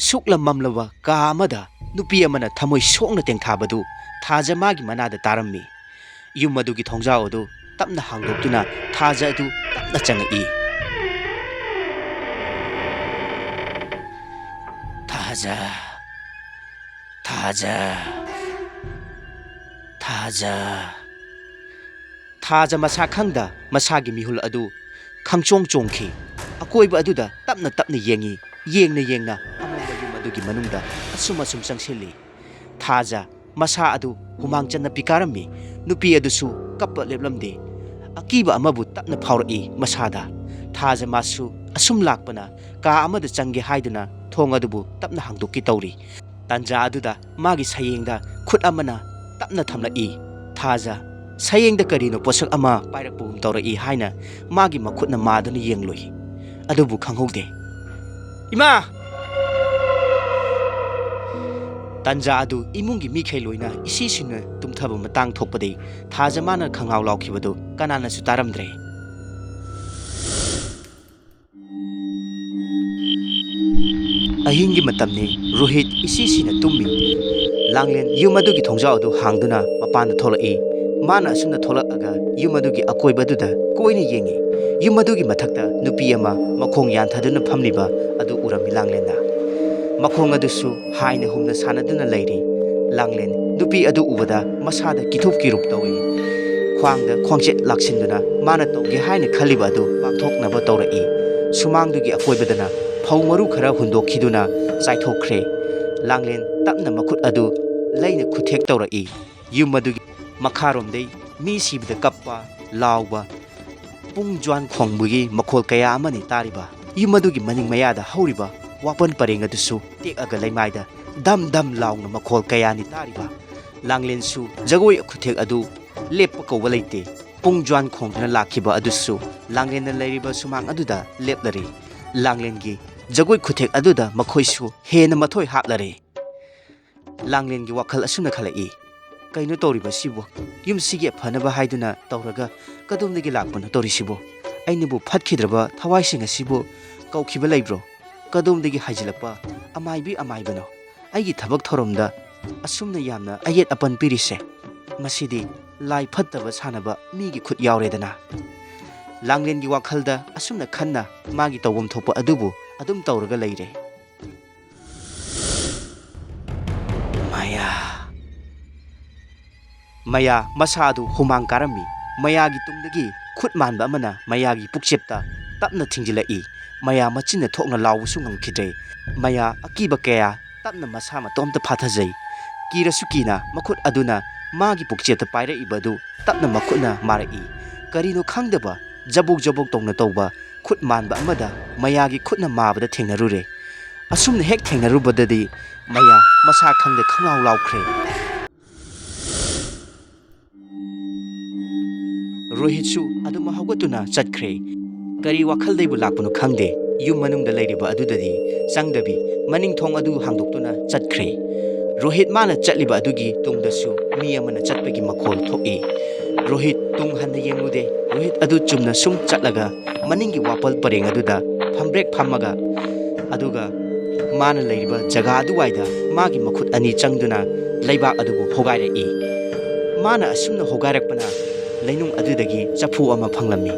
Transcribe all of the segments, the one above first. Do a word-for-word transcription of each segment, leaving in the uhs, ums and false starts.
ꯁꯨꯛꯂꯝ ꯃꯝꯂꯕ ꯀꯥ ꯑꯃꯗ ꯅꯨꯄꯤ ꯑꯃꯅ ꯊꯃꯣꯏ ꯁꯣꯛꯅ ꯇꯦꯡꯊꯥꯕꯗꯨ ꯊꯥꯖ ꯃꯥꯒꯤ ꯃꯅꯥꯗ ꯇꯥꯔꯝꯃꯤ꯫ ꯌꯨꯝ ꯑꯗꯨꯒꯤ ꯊꯣꯡꯖꯥꯎ ꯑꯗꯨ ꯇꯞꯅ ꯍꯥꯡꯗꯣꯛꯇꯨꯅ ꯊꯥꯖ ꯑꯗꯨ ꯇꯞꯅ ꯆꯪꯉꯛꯏ꯫ ꯊꯥꯖ, ꯊꯥꯖ, ꯊꯥꯖ꯫ ꯊꯥꯖ ꯃꯁꯥ ꯈꯪꯗ ꯃꯁꯥꯒꯤ ꯃꯤꯍꯨꯜ ꯑꯗꯨ ꯈꯪꯆꯣꯡ ꯆꯣꯡꯈꯤ꯫ ꯑꯀꯣꯏꯕ ꯑꯗꯨꯗ ꯇꯞꯅ ꯇꯞꯅ ꯌꯦꯡꯉꯤ꯫ ꯌꯦꯡꯅ ꯌꯦꯡꯅ ꯑꯃꯝꯕ ꯌꯨꯝ ꯑꯗꯨꯒꯤ ꯃꯅꯨꯡꯗ ꯑꯁꯨꯝ ꯑꯁꯨꯝ ꯆꯪꯁꯤꯜꯂꯤ꯫ ꯊꯥꯖ ꯃꯁꯥ ꯑꯗꯨ ꯍꯨꯃꯥꯡ ꯆꯅꯞꯄꯤ ꯀꯥꯔꯝꯃꯤ꯫ ꯅꯨꯄꯤ ꯑꯗꯨꯁꯨ ꯀꯞꯄ ꯂꯦꯞꯂꯝꯗꯦ꯫ ꯑꯀꯤꯕ ꯑꯃꯕꯨ ꯇꯞꯅ ꯐꯥꯎꯔꯛꯏ ꯃꯁꯥꯗ꯫ ꯊꯥꯖ ꯃꯥꯁꯨ ꯑꯁꯨꯝ ꯂꯥꯛꯄꯅ ꯀꯥ ꯑꯃꯗ ꯆꯪꯒꯦ ꯍꯥꯏꯗꯨꯅ ꯊꯣꯡ ꯑꯗꯨꯕꯨ ꯇꯞꯅ ꯍꯥꯡꯗꯣꯛꯀꯦ ꯇꯧꯔꯤ꯫ ꯇꯥꯟꯖꯥ ꯑꯗꯨꯗ ꯃꯥꯒꯤ ꯁꯌꯦꯡꯗ ꯈꯨꯠ ꯑꯃꯅ ꯇꯞꯅ ꯊꯝꯂꯛꯏ꯫ ꯊꯥꯖ ꯁꯌꯦꯡꯗ ꯀꯔꯤꯅꯣ ꯄꯣꯠꯁꯛ ꯑꯃ ꯄꯥꯏꯔꯛꯄꯒꯨꯝ ꯇꯧꯔꯛꯏ ꯍꯥꯏꯅ ꯃꯥꯒꯤ ꯃꯈꯨꯠꯅ ꯃꯥꯗꯨꯅ ꯌꯦꯡꯂꯨꯏ꯫ ꯑꯗꯨꯕꯨ ꯈꯪꯍꯧꯗꯦ꯫ "ꯏꯃꯥ!" ꯇꯥꯟꯖꯥ ꯑꯗꯨ ꯏꯃꯨꯡꯒꯤ ꯃꯤꯈꯩ ꯂꯣꯏꯅ ꯏꯁꯤ ꯁꯤꯟꯅ ꯇꯨꯝꯊꯕ ꯃꯇꯥꯡ ꯊꯣꯛꯄꯗꯒꯤ ꯊꯥꯖ ꯃꯥꯅ ꯈꯪꯉꯥꯎ ꯂꯥꯎꯈꯤꯕꯗꯨ ꯀꯅꯥꯅꯁꯨ ꯇꯥꯔꯝꯗ꯭ꯔꯦ꯫ ꯑꯍꯤꯡꯒꯤ ꯃꯇꯝꯅꯤ꯫ ꯔꯣꯍꯤꯠ ꯏꯁꯤ ꯁꯤꯅ ꯇꯨꯝꯃꯤ꯫ ꯂꯥꯡꯂꯦꯟ ꯌꯨꯝ ꯑꯗꯨꯒꯤ ꯊꯣꯡꯖꯥꯎ ꯑꯗꯨ ꯍꯥꯡꯗꯨꯅ ꯃꯄꯥꯟꯗ ꯊꯣꯛꯂꯛꯏ꯫ ꯃꯥꯅ ꯑꯁꯨꯝꯅ ꯊꯣꯛꯂꯛꯑꯒ ꯌꯨꯝ ꯑꯗꯨꯒꯤ ꯑꯀꯣꯏꯕ ꯑꯗꯨꯗ ꯀꯣꯏꯅ ꯌꯦꯡꯉꯤ꯫ ꯌꯨꯝ ꯑꯗꯨꯒꯤ ꯃꯊꯛꯇ ꯅꯨꯄꯤ ꯑꯃ ꯃꯈꯣꯡ ꯌꯥꯟꯊꯗꯨꯅ ꯐꯝꯂꯤꯕ ꯑꯗꯨ ꯎꯔꯝꯃꯤ ꯂꯥꯡꯂꯦꯟꯅ꯫ ꯃꯈꯣꯡ ꯑꯗꯨꯁꯨ ꯍꯥꯏꯅ ꯍꯨꯝꯅ ꯁꯥꯟꯅꯗꯨꯅ ꯂꯩꯔꯤ꯫ ꯂꯥꯡꯂꯦꯟ ꯅꯨꯄꯤ ꯑꯗꯨ ꯎꯕꯗ ꯃꯁꯥꯗ ꯀꯤꯊꯨꯞ ꯀꯤꯔꯨꯞ ꯇꯧꯏ꯫ ꯈ꯭ꯋꯥꯡꯗ ꯈ꯭ꯋꯥꯡꯆꯦꯠ ꯂꯥꯛꯁꯤꯟꯗꯨꯅ ꯃꯥꯅ ꯇꯧꯒꯦ ꯍꯥꯏꯅ ꯈꯜꯂꯤꯕ ꯑꯗꯨ ꯄꯥꯡꯊꯣꯛꯅꯕ ꯇꯧꯔꯛꯏ꯫ ꯁꯨꯃꯥꯡꯗꯨꯒꯤ ꯑꯀꯣꯏꯕꯗꯅ ꯐꯧ ꯃꯔꯨ ꯈꯔ ꯍꯨꯟꯗꯣꯛꯈꯤꯗꯨꯅ ꯆꯥꯏꯊꯣꯛꯈ꯭ꯔꯦ꯫ ꯂꯥꯡꯂꯦꯟ ꯇꯞꯅ ꯃꯈꯨꯠ ꯑꯗꯨ ꯂꯩꯅ ꯈꯨꯠꯊꯦꯛ ꯇꯧꯔꯛꯏ꯫ ꯌꯨꯝ ꯑꯗꯨꯒꯤ ꯃꯈꯥꯔꯣꯝꯗꯩ ꯃꯤ ꯁꯤꯕꯗ ꯀꯞꯄ, ꯂꯥꯎꯕ, ꯄꯨꯡ ꯖ꯭ꯋꯥꯟ ꯈꯣꯡꯕꯒꯤ ꯃꯈꯣꯜ ꯀꯌꯥ ꯑꯃꯅꯤ ꯇꯥꯔꯤꯕ꯫ ꯌꯨꯝ ꯑꯗꯨꯒꯤ ꯃꯅꯤꯡ ꯃꯌꯥꯗ ꯍꯧꯔꯤꯕ ꯋꯥꯄꯟ ꯄꯔꯦꯡ ꯑꯗꯨꯁꯨ ꯇꯦꯛꯑꯒ ꯂꯩꯃꯥꯏꯗ ꯙꯝ ꯙꯝ ꯂꯥꯎꯅ ꯃꯈꯣꯜ ꯀꯌꯥꯅꯤ ꯇꯥꯔꯤꯕ꯫ ꯂꯥꯡꯂꯦꯟꯁꯨ ꯖꯒꯣꯏ ꯈꯨꯊꯦꯛ ꯑꯗꯨ ꯂꯦꯞꯄ ꯀꯧꯕ ꯂꯩꯇꯦ꯫ ꯄꯨꯡ ꯖ꯭ꯋꯥꯟ ꯈꯣꯡꯗꯨꯅ ꯂꯥꯛꯈꯤꯕ ꯑꯗꯨꯁꯨ ꯂꯥꯡꯂꯦꯟꯅ ꯂꯩꯔꯤꯕ ꯁꯨꯃꯥꯡ ꯑꯗꯨꯗ ꯂꯦꯞꯂꯔꯦ꯫ ꯂꯥꯡꯂꯦꯟꯒꯤ ꯖꯒꯣꯏ ꯈꯨꯊꯦꯛ ꯑꯗꯨꯗ ꯃꯈꯣꯏꯁꯨ ꯍꯦꯟꯅ ꯃꯊꯣꯏ ꯍꯥꯞꯂꯔꯦ꯫ ꯂꯥꯡꯂꯦꯟꯒꯤ ꯋꯥꯈꯜ ꯑꯁꯨꯝꯅ ꯈꯜꯂꯛꯏ, "ꯀꯩꯅꯣ ꯇꯧꯔꯤꯕꯁꯤꯕꯨ? ꯌꯨꯝꯁꯤꯒꯤ ꯐꯅꯕ ꯍꯥꯏꯗꯨꯅ ꯇꯧꯔꯒ ꯀꯗꯣꯝꯗꯒꯤ ꯂꯥꯛꯄꯅꯣ ꯇꯧꯔꯤꯁꯤꯕꯨ? ꯑꯩꯅꯕꯨ ꯐꯠꯈꯤꯗ꯭ꯔꯕ ꯊꯋꯥꯏꯁꯤꯡ ꯑꯁꯤꯕꯨ ꯀꯧꯈꯤꯕ ꯂꯩꯕ꯭ꯔꯣ? ꯀꯗꯣꯝꯗꯒꯤ ꯍꯥꯏꯖꯤꯜꯂꯛꯄ ꯑꯃꯥꯏꯕꯤ ꯑꯃꯥꯏꯕꯅꯣ ꯑꯩꯒꯤ ꯊꯕꯛ ꯊꯧꯔꯝꯗ ꯑꯁꯨꯝꯅ ꯌꯥꯝꯅ ꯑꯌꯦꯠ ꯑꯄꯟ ꯄꯤꯔꯤꯁꯦ? ꯃꯁꯤꯗꯤ ꯂꯥꯏ ꯐꯠꯇꯕ ꯁꯥꯟꯅꯕ ꯃꯤꯒꯤ ꯈꯨꯠ ꯌꯥꯎꯔꯦꯗꯅ꯫ ꯂꯥꯡꯂꯦꯟꯒꯤ ꯋꯥꯈꯜꯗ ꯑꯁꯨꯝꯅ ꯈꯟꯅ ꯃꯥꯒꯤ ꯇꯧꯐꯝ ꯊꯣꯛꯄ ꯑꯗꯨꯕꯨ ꯑꯗꯨꯝ ꯇꯧꯔꯒ ꯂꯩꯔꯦ꯫ ꯃꯌꯥ꯫ ꯃꯌꯥ ꯃꯁꯥ ꯑꯗꯨ ꯍꯨꯃꯥꯡ ꯀꯥꯔꯝꯃꯤ꯫ ꯃꯌꯥꯒꯤ ꯇꯨꯡꯗꯒꯤ ꯈꯨꯠ ꯃꯥꯟꯕ ꯑꯃꯅ ꯃꯌꯥꯒꯤ ꯄꯨꯛꯆꯦꯞꯇ ꯇꯞꯅ ꯊꯤꯡꯖꯤꯜꯂꯛꯏ꯫ ꯃꯌꯥ ꯃꯆꯤꯟꯅ ꯊꯣꯛꯅ ꯂꯥꯎꯕꯁꯨ ꯉꯝꯈꯤꯗ꯭ꯔꯦ꯫ ꯃꯌꯥ ꯑꯀꯤꯕ ꯀꯌꯥ ꯇꯞꯅ ꯃꯁꯥ ꯃꯇꯣꯝꯇ ꯐꯥꯊꯖꯩ꯫ ꯀꯤꯔꯁꯨ ꯀꯤꯅ ꯃꯈꯨꯠ ꯑꯗꯨꯅ ꯃꯥꯒꯤ ꯄꯨꯛꯆꯦꯞꯇ ꯄꯥꯏꯔꯛꯏꯕ ꯑꯗꯨ ꯇꯞꯅ ꯃꯈꯨꯠꯅ ꯃꯥꯔꯛꯏ꯫ ꯀꯔꯤꯅꯣ ꯈꯪꯗꯕ ꯖꯕꯣꯛ ꯖꯕꯣꯛ ꯇꯧꯅ ꯇꯧꯕ ꯈꯨꯠ ꯃꯥꯟꯕ ꯑꯃꯗ ꯃꯌꯥꯒꯤ ꯈꯨꯠꯅ ꯃꯥꯕꯗ ꯊꯦꯡꯅꯔꯨꯔꯦ꯫ ꯑꯁꯨꯝꯅ ꯍꯦꯛ ꯊꯦꯡꯅꯔꯨꯕꯗꯗꯤ ꯃꯌꯥ ꯃꯁꯥ ꯈꯪꯗ ꯈꯪꯂꯥꯎ ꯂꯥꯎꯈ꯭ꯔꯦ꯫ ꯔꯣꯍꯤꯠꯁꯨ ꯑꯗꯨꯝ ꯍꯧꯒꯠꯇꯨꯅ ꯆꯠꯈ꯭ꯔꯦ꯫ ꯀꯔꯤ ꯋꯥꯈꯜꯗꯩꯕꯨ ꯂꯥꯛꯄꯅꯣ ꯈꯪꯗꯦ, ꯌꯨꯝ ꯃꯅꯨꯡꯗ ꯂꯩꯔꯤꯕ ꯑꯗꯨꯗꯗꯤ ꯆꯪꯗꯕꯤ ꯃꯅꯤꯡ ꯊꯣꯡ ꯑꯗꯨ ꯍꯥꯡꯗꯣꯛꯇꯨꯅ ꯆꯠꯈ꯭ꯔꯦ꯫ ꯔꯣꯍꯤꯠ ꯃꯥꯅ ꯆꯠꯂꯤꯕ ꯑꯗꯨꯒꯤ ꯇꯨꯡꯗꯁꯨ ꯃꯤ ꯑꯃꯅ ꯆꯠꯄꯒꯤ ꯃꯈꯣꯜ ꯊꯣꯛꯏ꯫ ꯔꯣꯍꯤꯠ ꯇꯨꯡ ꯍꯟꯅ ꯌꯦꯡꯂꯨꯗꯦ꯫ ꯔꯣꯍꯤꯠ ꯑꯗꯨ ꯆꯨꯝꯅ ꯁꯨꯝ ꯆꯠꯂꯒ ꯃꯅꯤꯡꯒꯤ ꯋꯥꯄꯜ ꯄꯔꯦꯡ ꯑꯗꯨꯗ ꯐꯝꯕ꯭ꯔꯦꯛ ꯐꯝꯃꯒ, ꯑꯗꯨꯒ ꯃꯥꯅ ꯂꯩꯔꯤꯕ ꯖꯒꯥ ꯑꯗꯨꯋꯥꯏꯗ ꯃꯥꯒꯤ ꯃꯈꯨꯠ ꯑꯅꯤ ꯆꯪꯗꯨꯅ ꯂꯩꯕꯥꯛ ꯑꯗꯨꯕꯨ ꯍꯣꯒꯥꯏꯔꯛꯏ꯫ ꯃꯥꯅ ꯑꯁꯨꯝꯅ ꯍꯣꯒꯥꯏꯔꯛꯄꯅ ꯂꯩꯅꯨꯡ ꯑꯗꯨꯗꯒꯤ ꯆꯐꯨ ꯑꯃ ꯐꯪꯂꯝꯃꯤ꯫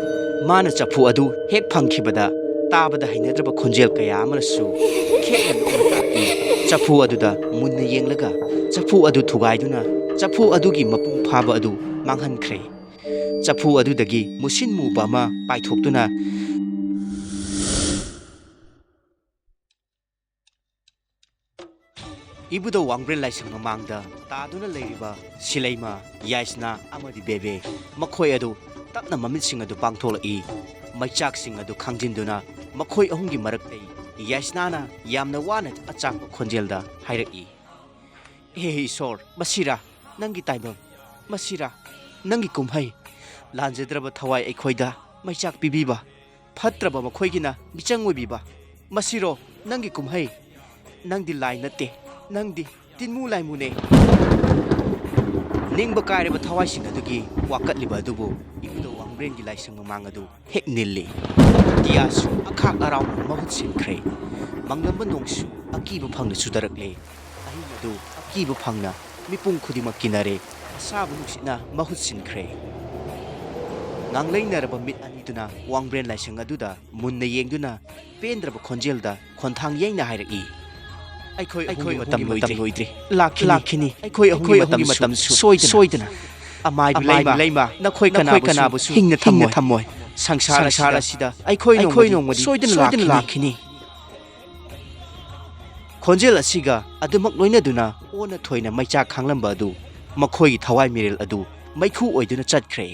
ꯃꯥꯅ ꯆꯐꯨ ꯑꯗꯨ ꯍꯦꯛ ꯐꯪꯈꯤꯕꯗ ꯇꯥꯕꯗ ꯍꯩꯅꯗ꯭ꯔꯕ ꯈꯣꯟꯖꯦꯜ ꯀꯌꯥ ꯑꯃꯅꯁꯨ ꯈꯦꯠꯅ ꯅꯣꯛꯅ ꯇꯥꯔꯛꯏ꯫ ꯆꯐꯨ ꯑꯗꯨꯗ ꯃꯨꯟꯅ ꯌꯦꯡꯂꯒ ꯆꯐꯨ ꯑꯗꯨ ꯊꯨꯒꯥꯏꯗꯨꯅ ꯆꯐꯨ ꯑꯗꯨꯒꯤ ꯃꯄꯨꯡ ꯐꯥꯕ ꯑꯗꯨ ꯃꯥꯡꯍꯟꯈ꯭ꯔꯦ꯫ ꯆꯐꯨ ꯑꯗꯨꯗꯒꯤ ꯃꯨꯁꯤꯟ ꯃꯨꯕ ꯑꯃ ꯄꯥꯏꯊꯣꯛꯇꯨꯅ ꯏꯕꯨꯙꯧ ꯋꯥꯡꯕ꯭ꯔꯦꯟ ꯂꯥꯏꯁꯪ ꯃꯃꯥꯡꯗ ꯇꯥꯗꯨꯅ ꯂꯩꯔꯤꯕ ꯁꯤꯂꯩꯃ, ꯌꯥꯏꯁꯅꯥ ꯑꯃꯗꯤ ꯕꯦꯕꯦ, ꯃꯈꯣꯏ ꯑꯗꯨ ꯇꯞꯅ ꯃꯃꯤꯠꯁꯤꯡ ꯑꯗꯨ ꯄꯥꯡꯊꯣꯛꯂꯛꯏ꯫ ꯃꯩꯆꯥꯛꯁꯤꯡ ꯑꯗꯨ ꯈꯥꯡꯖꯤꯟꯗꯨꯅ ꯃꯈꯣꯏ ꯑꯍꯨꯝꯒꯤ ꯃꯔꯛꯇꯩ ꯌꯥꯏꯁꯅꯥꯅ ꯌꯥꯝꯅ ꯋꯥꯅ ꯑꯆꯥꯛꯄ ꯈꯣꯟꯖꯦꯜꯗ ꯍꯥꯏꯔꯛꯏ, "ꯍꯦ ꯏꯁꯣꯔ, ꯃꯁꯤꯔꯥ ꯅꯪꯒꯤ ꯇꯥꯏꯕꯪ? ꯃꯁꯤꯔꯥ ꯅꯪꯒꯤ ꯀꯨꯝꯍꯩ? ꯂꯥꯟꯖꯗ꯭ꯔꯕ ꯊꯋꯥꯏ ꯑꯩꯈꯣꯏꯗ ꯃꯩꯆꯥꯛ ꯄꯤꯕꯤꯕ, ꯐꯠꯇ꯭ꯔꯕ ꯃꯈꯣꯏꯒꯤꯅ ꯃꯤꯆꯪ ꯑꯣꯏꯕꯤꯕ, ꯃꯁꯤꯔꯣ ꯅꯪꯒꯤ ꯀꯨꯝꯍꯩ? ꯅꯪꯗꯤ ꯂꯥꯏ ꯅꯠꯇꯦ, ꯅꯪꯗꯤ ꯇꯤꯟꯃꯨ ꯂꯥꯏꯃꯨꯅꯦ!" ꯅꯤꯡꯕ ꯀꯥꯏꯔꯕ ꯊꯋꯥꯏꯁꯤꯡ ꯑꯗꯨꯒꯤ ꯋꯥꯀꯠꯂꯤꯕ ꯑꯗꯨꯕꯨ ꯏꯕꯨꯙꯧ ꯋꯥꯡꯕ꯭ꯔꯦꯟꯒꯤ ꯂꯥꯏꯁꯪ ꯃꯃꯥꯡ ꯑꯗꯨ ꯍꯦꯛ ꯅꯤꯜꯂꯤ꯫ ꯇꯤꯌꯥꯁꯨ ꯑꯈꯥꯛ ꯑꯔꯥꯎꯅ ꯃꯍꯨꯠ ꯁꯤꯟꯈ꯭ꯔꯦ꯫ ꯃꯪꯂꯝꯕ ꯅꯣꯡꯁꯨ ꯑꯀꯤꯕ ꯐꯪꯅ ꯆꯨꯊꯔꯛꯂꯦ꯫ ꯑꯍꯤꯡ ꯑꯗꯨ ꯑꯀꯤꯕ ꯐꯪꯅ ꯃꯤꯄꯨꯝ ꯈꯨꯗꯤꯡꯃꯛ ꯀꯤꯅꯔꯦ꯫ ꯑꯁꯥꯕ ꯅꯨꯡꯁꯤꯠꯅ ꯃꯍꯨꯠ ꯁꯤꯟꯈ꯭ꯔꯦ꯫ ꯉꯥꯡꯂꯩꯅꯔꯕ ꯃꯤꯠ ꯑꯅꯤꯗꯨꯅ ꯋꯥꯡꯕ꯭ꯔꯦꯟ ꯂꯥꯏꯁꯪ ꯑꯗꯨꯗ ꯃꯨꯟꯅ ꯌꯦꯡꯗꯨꯅ ꯄꯦꯟꯗ꯭ꯔꯕ ꯈꯣꯟꯖꯦꯜꯗ ꯈꯣꯟꯊꯥꯡ ꯌꯩꯅ ꯍꯥꯏꯔꯛꯏ, "ꯑꯩꯈꯣꯏ ꯑꯩꯈꯣꯏ ꯑꯍꯨꯝꯒꯤ ꯑꯍꯨꯝꯒꯤ ꯃꯇꯝ ꯃꯇꯝ ꯂꯣꯏꯗ꯭ꯔꯤ꯫ ꯂꯣꯏꯗ꯭ꯔꯤ꯫ ꯂꯥꯛꯈꯤꯅꯤ꯫ ꯂꯥꯛꯈꯤꯅꯤ꯫ ꯑꯩꯈꯣꯏ ꯑꯍꯨꯝꯒꯤ ꯑꯩꯈꯣꯏ ꯑꯍꯨꯝꯒꯤ ꯃꯇꯝꯁꯨ ꯃꯇꯝꯁꯨ ꯁꯣꯏꯗꯅ꯫ ꯁꯣꯏꯗꯅ꯫ ꯑꯃꯥꯏꯕꯤ ꯑꯃꯥꯏꯕꯤ ꯂꯩꯃ, ꯂꯩꯃ, ꯅꯈꯣꯏ ꯅꯈꯣꯏ ꯀꯅꯥꯕꯨꯁꯨ ꯀꯅꯥꯕꯨꯁꯨ ꯍꯤꯡꯅ ꯍꯤꯡꯅ ꯊꯝꯃꯣꯏ꯫ ꯊꯝꯃꯣꯏ꯫ ꯁꯪꯁꯥꯔ ꯁꯪꯁꯥꯔ ꯑꯁꯤꯗ ꯑꯁꯤꯗ ꯑꯩꯈꯣꯏ ꯑꯩꯈꯣꯏ ꯅꯣꯡꯃꯗꯤ ꯅꯣꯡꯃꯗꯤ ꯁꯣꯏꯗꯅ ꯁꯣꯏꯗꯅ ꯂꯥꯛꯈꯤꯅꯤ꯫ ꯂꯥꯛꯈꯤꯅꯤ꯫" ꯈꯣꯟꯖꯦꯜ ꯑꯁꯤꯒ ꯑꯗꯨꯃꯛ ꯂꯣꯏꯅꯗꯨꯅ ꯑꯣꯟꯅ ꯊꯣꯏꯅ ꯃꯩꯆꯥꯛ ꯈꯥꯡꯂꯝꯕ ꯑꯗꯨ ꯃꯈꯣꯏꯒꯤ ꯊꯋꯥꯏ ꯃꯤꯔꯦꯜ ꯑꯗꯨ ꯃꯩꯈꯨ ꯑꯣꯏꯗꯨꯅ ꯆꯠꯈ꯭ꯔꯦ꯫